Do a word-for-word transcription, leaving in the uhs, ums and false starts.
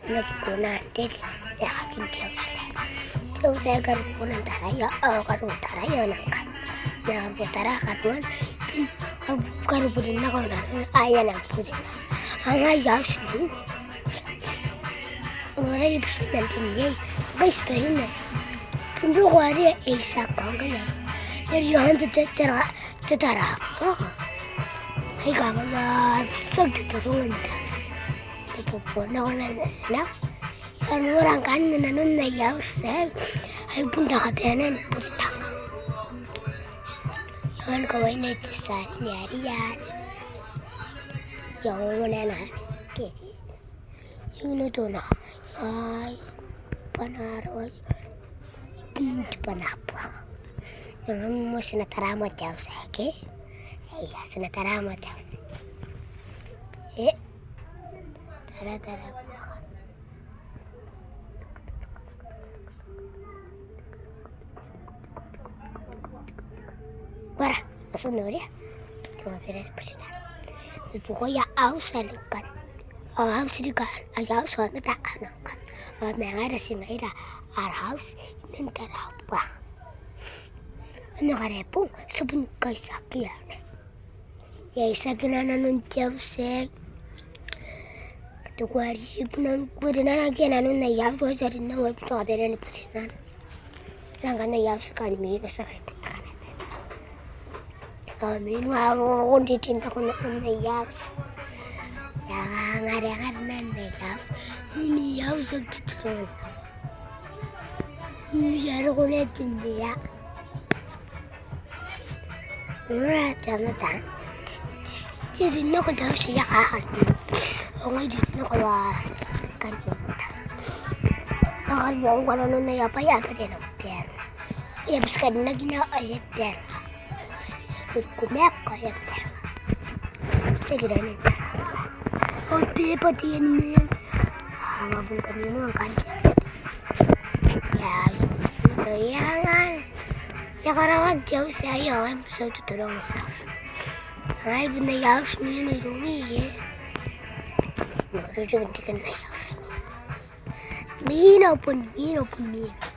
N aki kona n reke, e a kakin te auti aei. Te auti aei karuonan taraia, ao karuo taraia nangkan. Ma karuo taraia kanoan, karuo buri nako nanon, aia nang buri nako. Ao ngai auti ni. Ao ngai buti nang rin iai, ngai tibwa rin. Bon roko are e itiaki ngkai are. Are e aon te, te, te ra, te tarabuaka. Ai kangai, a, tiaki te torongo n te auti. E bobonako nanon ae ti nako. E a nora ngkanne nanon aia auti aei. Ai bon te kabanea ni buri tang. E a kawaina te tia ni aria. E a ongo nana. Ke. E a notonako. Ai. Bwanaaro. Bon te bwanaabuaka. Nang moa ti na tara moa te auti aei ke. Ai, ti na tara moa te auti aei. E. Tara, tara. Uara, a tia n noria. Te uabwerere buri nako. E buokaia auti ae nangkan. Ao auti riki, aia auti aomata ae nangkan. Ao ma ngaira ti ngaira ara auti inanon tarabuaka. Ao ma karae bong, ti bon kaitiakia. E a itiaki nanon te auti aei. Te kuari bon nang buri nako nanon aia auti, ao ti a rin nako, ai bon te kabanea ni buri nako. Ti a ngkanne aia auti kani mino, ti a kai buri nako. Ao mino a roroko n reke n roko nanon aia auti. E a ngarengare nanon aia auti. Imwi aia auti aki tuturungan. Imwi a roko nanon te nea. Nora te aomata. Ti, ti, ti rin nako te auti aei kakan. Ao ngai rin nako kakan te aomata. Ao kakan bwa ungkana nanon aia bwai a tare nako bero. E a butikan nakina ao e a bero. E kumeak ao e a bero. Ti teki ranin. Ao beba te yen. Ao a bon kaminoa ngkanne te beba. Ia, ia, ia, ngai. E a karakaki te auti aei, ao ngai bon ti a tuturongo. Ngai bon aia auti mino iroumi, e. Nori bon reken aia auti. Mino bon, mino bon, mino.